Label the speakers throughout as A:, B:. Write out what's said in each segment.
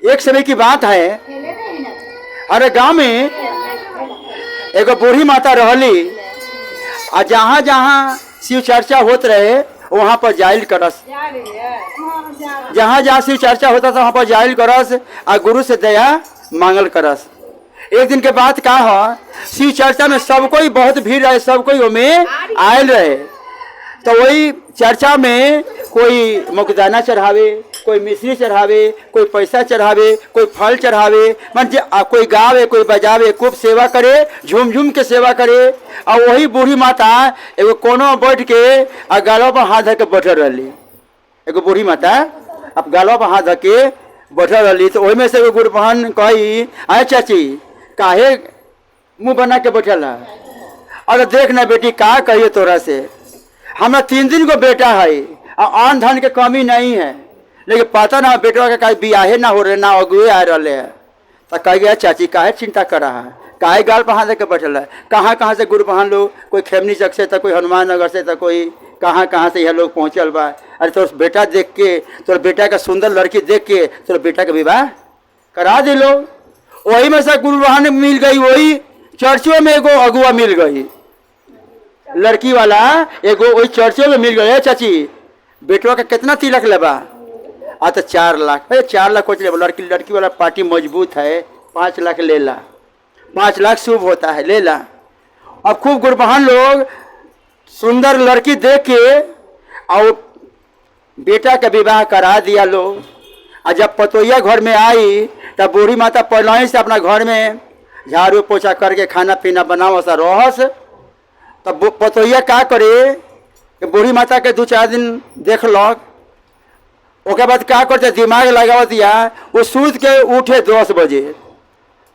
A: एक समय की बात है, अरे गांव में एगो बूढ़ी माता रहली आ जहाँ जहाँ शिव चर्चा होत रहे वहाँ पर जाइल करस। जहाँ जहाँ शिव चर्चा होता था वहाँ पर जाइल करस आ गुरु से दया मांगल करस। एक दिन के बात का है, शिव चर्चा में सब कोई बहुत भीड़ रहे, सब कोई ओमे आयल रहे। तो वही चर्चा में कोई मुकदाना चढ़ावे, कोई मिश्री चढ़ावे, कोई पैसा चढ़ावे, कोई फल चढ़ावे, मन जे कोई गावे कोई बजावे, खूब सेवा करे, झूम झूम के सेवा करे। आ वही बूढ़ी माता एगो कोनो बैठ के आ गालों पर हाथ धर के बैठल रहली। एगो बूढ़ी माता अब गालों पर हाथ धर के बैठल रहली। तो ओहिमे से एगो गुरबहन कही, आए चाची काहे मुंह बना के बैठल है? अरे देख ना बेटी का कहिए तोरा से, हमरा 3 दिन को बेटा है और अन्न धन के कमी नहीं है, लेकिन पता ना बेटवा के कहीं बियाहे ना हो रहे ना अगुए आ रहे है। तो कह गया चाची काहे चिंता कर रहा है, काहे गाल पर हाथ के बैठल है? कहाँ कहाँ से गुरु बहन लोग, कोई खेमनी चक से तो कोई हनुमान नगर से तो कोई कहाँ कहाँ से यह लोग पहुँचल बा। अरे तोर बेटा देख के, तोर बेटा का सुंदर लड़की देख के तोर बेटा के विवाह करा दिलो। वही में से गुरु बहन मिल गई, वही चर्चों में एगो अगुआ मिल गई, लड़की वाला एगो वही चर्चों में मिल गई। चाची बेटवा का कितना तिलक लेबा? आ तो 4 लाख। अरे 4 लाख कुछ लेबा, लड़की लड़की वाला पार्टी मजबूत है, 5 लाख ले ला, 5 लाख शुभ होता है, ले ला। अब खूब गुरबहन लोग सुंदर लड़की देख के और बेटा के विवाह करा दिया लोग। आ जब पतोहिया घर में आई तब बूढ़ी माता पहले ही से अपना घर में झाड़ू पोछा करके खाना पीना बनाओ सा रहस। तब पतोहिया का करे कि बूढ़ी माता के 2-4 दिन देख लक, ओके बाद का करते दिमाग लगावत या वो सूत के उठे 10 बजे,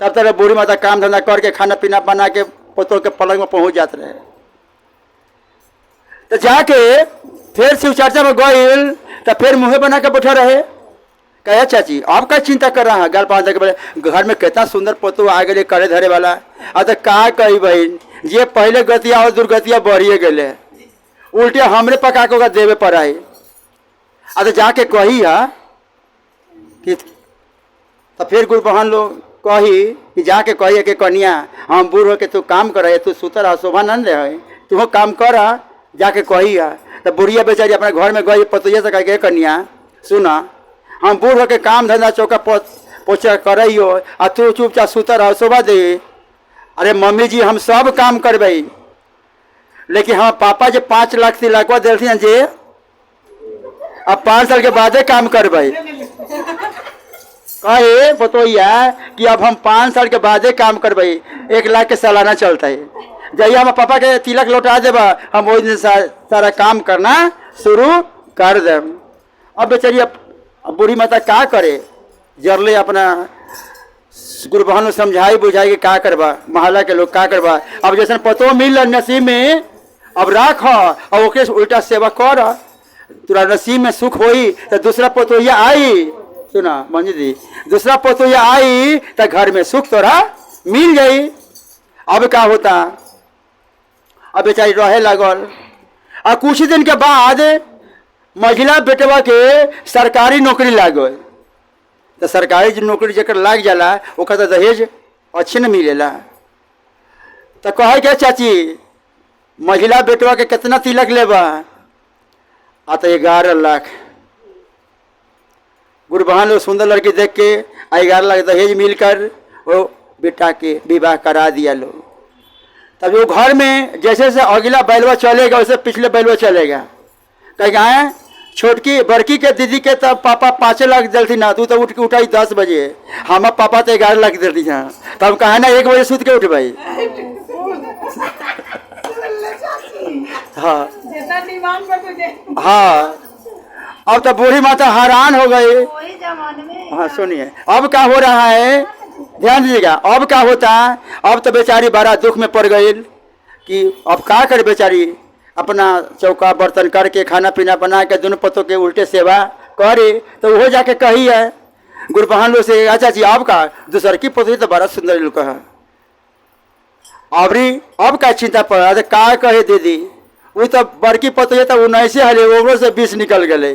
A: तब तक बूढ़ी माता काम धंधा करके खाना पीना बना के पतोह के पलंग में पहुंच जाते रहे। तो जाके फिर शिव चर्चा में गइल तो फिर मुँहे बना के बैठा रहे। कहे चाची आप का चिंता कर रहा है, गाल पाँच के बोले घर में कितना सुंदर पोतो आ गए करे धरे वाला। आ तो का कही बहन, ये पहले गतिया और दुर्गतिया बढ़िए गए, उल्टे हमरे पका के ओकरा देवे पर आई। आ तो जाके कही है कि तो फिर गुरु बहन लोग कही कि जाके कही कि कनिया हम बूढ़ होके तू काम कर, तू सुतर रह, शोभा न दे है, तू काम कर, जाके कही है। तो बुढ़िया बेचारी अपने घर में गई, पतोहिया से कह के कनिया सुना हम बूढ़ होके काम धंधा चौका पोछा करइयो आ तू चुपचाप सुतर रह, शोभा दे। अरे मम्मी जी हम सब काम करबै, लेकिन हम पापा जे 5 लाख तिलकवा देलथिन जे अब 5 साल के बादे काम करबै। कहे बतोइया कि अब हम 5 साल के बादे काम करबै, 1 लाख के सालाना चलते, जहिया हम पापा के तिलक लौटा देबा हम वही दिन सारा काम करना शुरू कर देब। अब बेचारी अब बूढ़ी माता का करे, जरले अपना गुरु बहन लोग समझाई बुझाई के का करबा, मोहल्ला के लोग का करबा। अब जैसन पतो मिल नसीब में अब राख और ओकरे से उल्टा सेवा कर, तोरा नसीब में सुख होई तो दूसरा पतोहिया आई, सुना मंजू दी, दूसरा पतोहिया आई तो घर में सुख तोरा मिल जाई। अब का होता, अब बेचारी रहे लागल। आ कुछ दिन के बाद महिला बेटवा के सरकारी नौकरी लाग गई। तो सरकारी जो नौकरी जकर लाग जाला ओकर तो दहेज अच्छे न मिलेला। तो कहे के चाची महिला बेटवा के कितना तिलक लेबा? आ तो 11 लाख। गुरु बहन लोग सुंदर लड़की देख के आ 11 लाख दहेज मिलकर वो बेटा के विवाह करा दिया लोग। तब वो घर में जैसे जैसे अगला बैलवा चलेगा वैसे पिछले बैलवा चलेगा। कहीं आए छोटकी बड़की के दीदी के तब पापा 5 लाख दिलथिन ना, तू तो उठ के उठाई 10 बजे, हम पापा तो 11 लाख दिलथिन हाँ, तब हम कहे ना 1 बजे सुत के उठबै। हाँ हाँ, अब तो बूढ़ी माता हैरान हो गई। हाँ सुनिए अब क्या हो रहा है, ध्यान दीजिएगा। अब क्या होता, अब तो बेचारी बड़ा दुख में पड़ गई कि अब क्या करे बेचारी, अपना चौका बर्तन करके खाना पीना बना के दोनों पतों के उल्टे सेवा करे। तो वो जाके कही है गुरु बहन लोग से, अच्छा जी अब का दूसर की पतोही तो बड़ा सुंदर लोग है, अबरी अब का चिंता पड़, अरे का कहे दीदी, वो तो बड़की पतोही तो 19 हले, ओकरो से 20 निकल गए,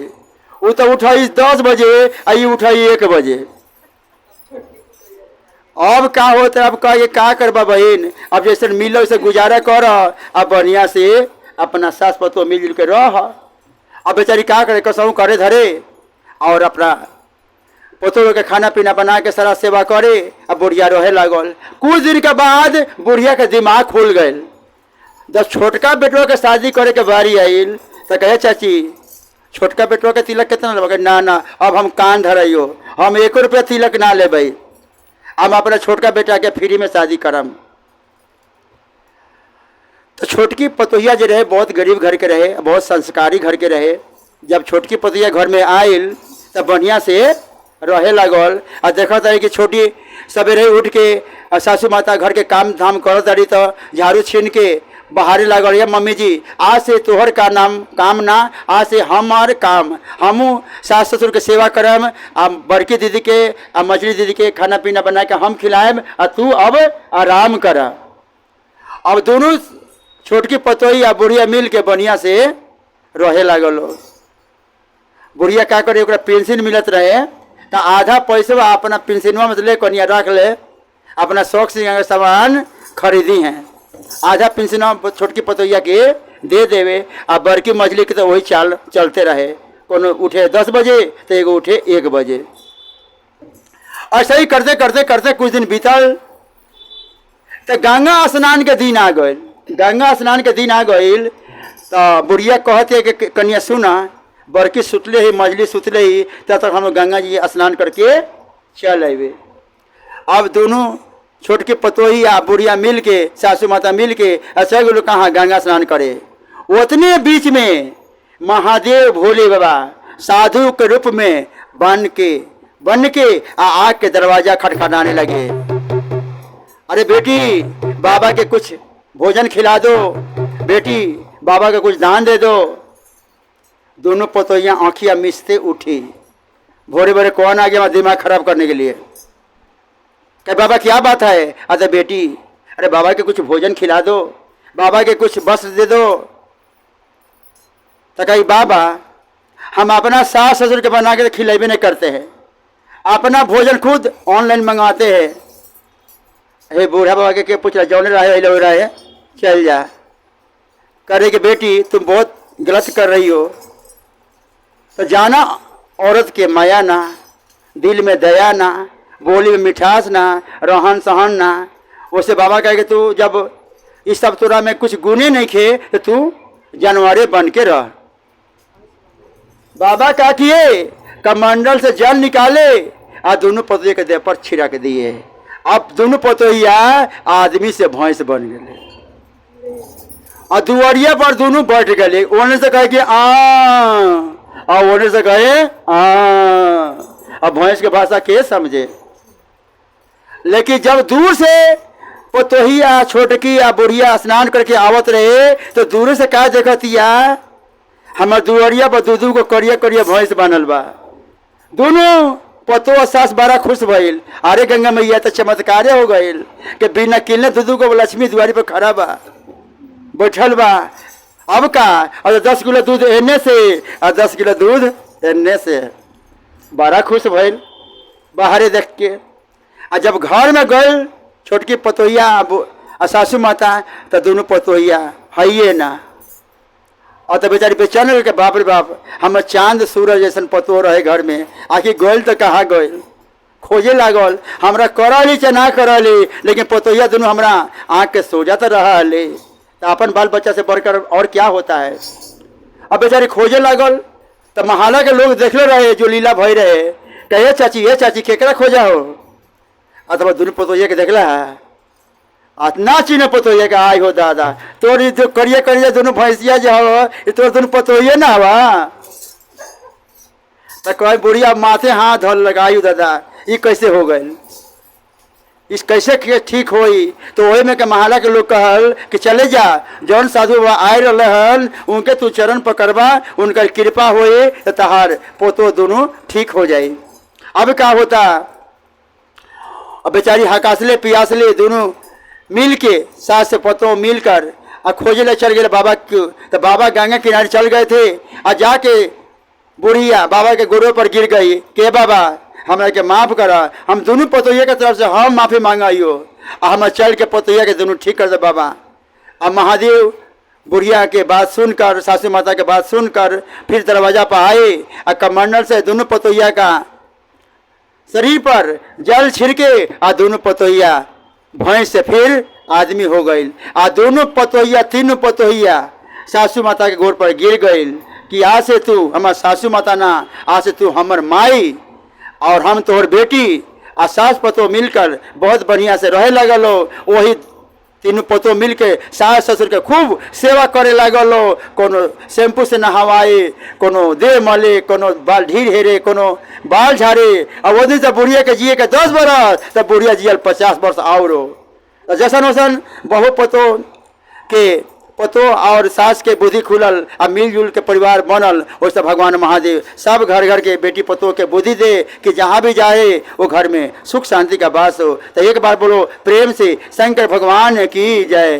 A: वो तो उठाई 10 बजे आ ई उठाई 1 बजे। अब का होत, अब कह के का करबा बहन, अब जैसे मिलो वैसे गुजारा कर, अब बढ़िया से अपना सास पतो मिलजुल के रह। अब बेचारी का करे, कसहूँ करे धरे और अपना पतो के खाना पीना बना के सारा सेवा करे। अब बुढ़िया रहे लागल। कुछ दिन के बाद बुढ़िया के दिमाग खुल गए। जब छोटका बेटवा के शादी करे के बारी आइल तो कहे चाची छोटका बेटवा के तिलक कितना लेबै? ना ना अब हम कान धरैयो, हम 1 रुपया तिलक ना लेबै, हम अपना छोटका बेटा के फ्री में शादी करम। तो छोटकी पतोहिया जो रहे बहुत गरीब घर के रहे, बहुत संस्कारी घर के रहे। जब छोटकी पतोहिया घर में आयल तब बढ़िया से रहे लागल। आ देखत रही कि छोटी सवेरे उठ के आ सासू माता घर के काम धाम करत रही तो झाड़ू छीन के बहारे लागल, या मम्मी जी आज से तोहर का नाम काम ना, आज से हमार काम, हमू सास ससुर के सेवा करम, आ बड़की दीदी के आ मझली दीदी के खाना पीना बना के हम खिलाएम, आ तू अब आराम कर। अब दोनों छोटकी पतोही आ बुढ़िया मिल के बढ़िया से रहे लागल। बुढ़िया का करे, ओकरा पेंशन मिलत रहे तो आधा पैसा अपना पेंशनवा में ले कनिया रख ले, अपना शौक से सामान खरीदी हैं। आधा पेंशनवा छोटकी पतोहिया के दे देवे, आ बड़की मझली के तो वही चाल चलते रहे। कोनो उठे 10 बजे तो एगो उठे 1 बजे। ऐसे ही करते करते करते कुछ दिन बीतल तो गंगा स्नान के दिन आ गए। गंगा स्नान के दिन आ गई तो बुढ़िया कहते कि कन्या सुना, बड़की सुतले ही मझली सुतले ही, तब तक हम गंगा जी स्नान करके चल अबे। अब दोनों छोटकी पतोही आ बुढ़िया मिल के सासू माता मिल के ऐसे लोग कहाँ गंगा स्नान करे। उतने बीच में महादेव भोले बाबा साधु के रूप में बन के आ आग के दरवाजा खटखटाने लगे। अरे बेटी बाबा के कुछ भोजन खिला दो, बेटी बाबा के कुछ दान दे दो। दोनों पतोहिया आँखियाँ मिसते उठी। भोरे भोरे कौन आ गया हमारा दिमाग खराब करने के लिए? कहे बाबा क्या बात है? अरे बेटी, अरे बाबा के कुछ भोजन खिला दो, बाबा के कुछ वस्त्र दे दो। तो कही बाबा हम अपना सास ससुर के बना के खिलाबे नहीं करते हैं, अपना भोजन खुद ऑनलाइन मंगाते हैं। हे बूढ़ा बाबा के पूछ रहा, जौने रहे लो रहे चल जा। करे कि बेटी तुम बहुत गलत कर रही हो। तो जाना औरत के माया ना, दिल में दया ना, बोली में मिठास ना, रहन सहन ना। उसे बाबा कहे कि तू जब इस सब तोरा में कुछ गुने नहीं खे तो तू जानवरे बन के रह। बाबा क्या किए, कमंडल से जल निकाले आ दोनों पतोहिया के देह पर छिड़क दिए। अब दोनों पतोहिया आदमी से भैंस बन गए और दुआरिया पर दोनों बैठ गए। ओने से कहे कि आ, और ओने से कहे आ। अब भैंस के भाषा के समझे। लेकिन जब दूर से पतोहिया छोटकी आ बुढ़िया स्नान करके आवत रहे तो दूर से का देखतिया, हमार दुआरिया पर दू दू को करिया करिया भैंस बनल बा। दोनों पतो और सास बड़ा खुश भइल। अरे गंगा मैया तो चमत्कारे हो गइल कि बिना किलने दू दू को लक्ष्मी दुआरी पर खड़ा बा, बैठल बा। अब का, और 10 किलो दूध एने से और 10 किलो दूध एने से। बड़ा खुश भइल बाहरे देख के। आ जब घर में गइल छोटकी पतोहिया आ सासू माता तो दोनों पतोहिया है ना। और तो बेचारी बेचैन हो के बाप रे बाप, हम चांद सूरज जैसन पतो रहे घर में, आखिर गइल तो कहाँ गइल। खोजे लागल, हमरा करली चाहे ना करली, लेकिन पतोहिया दोनों हमरा आँख के सोजा तो रहा हले। तो अपन बाल बच्चा से बढ़कर और क्या होता है। अब बेचारी खोजे लागल तो महाला के लोग देखले रहे जो लीला भई रहे, कहे चाची ये चाची केकरा खोजा हो। अथवा दोनों पतोहिया के देखला है ना चिन्ह पतोहिया के, आई हो दादा तोर जो करिया करिया दोनों भैंसिया जो हो ये तोर दोनों पतोहिया ना हवा। तो कहे बुढ़िया माथे हाथ धर लगाई दादा ये कैसे हो गए, इस कैसे ठीक होई। तो वही में के महाला के लोग कहल कि चले जा, जौन साधु बाबा आए रहे हन उनके तू चरण पकड़बा, उनकर कृपा होई तो तहार पोतो दोनों ठीक हो जाई। अब का होता, अब बेचारी हकासले पियासले दोनों मिल के सास से पतो मिल कर आ खोजे ले चल गए बाबा के। तो बाबा गंगा किनारे चल गए थे आ जाके बुढ़िया बाबा के गोड़ों पर गिर गई के बाबा हमरा के माफ कर। हम दोनों पतोहिया के तरफ से हम माफी मांगाइयो आ हमार चल के पतोहिया के दोनों ठीक कर दे बाबा। आ महादेव बुढ़िया के बात सुनकर, सासू माता के बात सुनकर फिर दरवाजा पर आए आ कमंडल से दोनों पतोहिया का शरीर पर जल छिड़के आ दोनों पतोहिया भैंस से फिर आदमी हो गई। आ दोनों पतोहिया, तीनों पतोहिया सासू माता के गोड़ पर गिर गई कि आज से तू हमार सासू माता ना, आज से तू हमर माई और हम तोहर बेटी। आ सास पतो मिलकर बहुत बढ़िया से रहे लगल हो। वही तीनों पतो मिल के सास ससुर के खूब सेवा करे लागल हो। कोनो शैम्पू से नहवाए, कोनो देह मले, कोनो बाल ढीर हेरे, कोनो बाल झाड़े। आ वो दिन से बुढ़िया के जिए के 10 बरस, तब बुढ़िया जियल 50 वर्ष और हो। तो जैसन वैसन बहु पतो के पतो और सास के बुद्धि खुलल आ मिलजुल के परिवार बनल, वैसे भगवान महादेव सब घर घर के बेटी पतो के बुद्धि दे कि जहाँ भी जाए वो घर में सुख शांति का वास हो। तो एक बार बोलो प्रेम से शंकर भगवान की जय।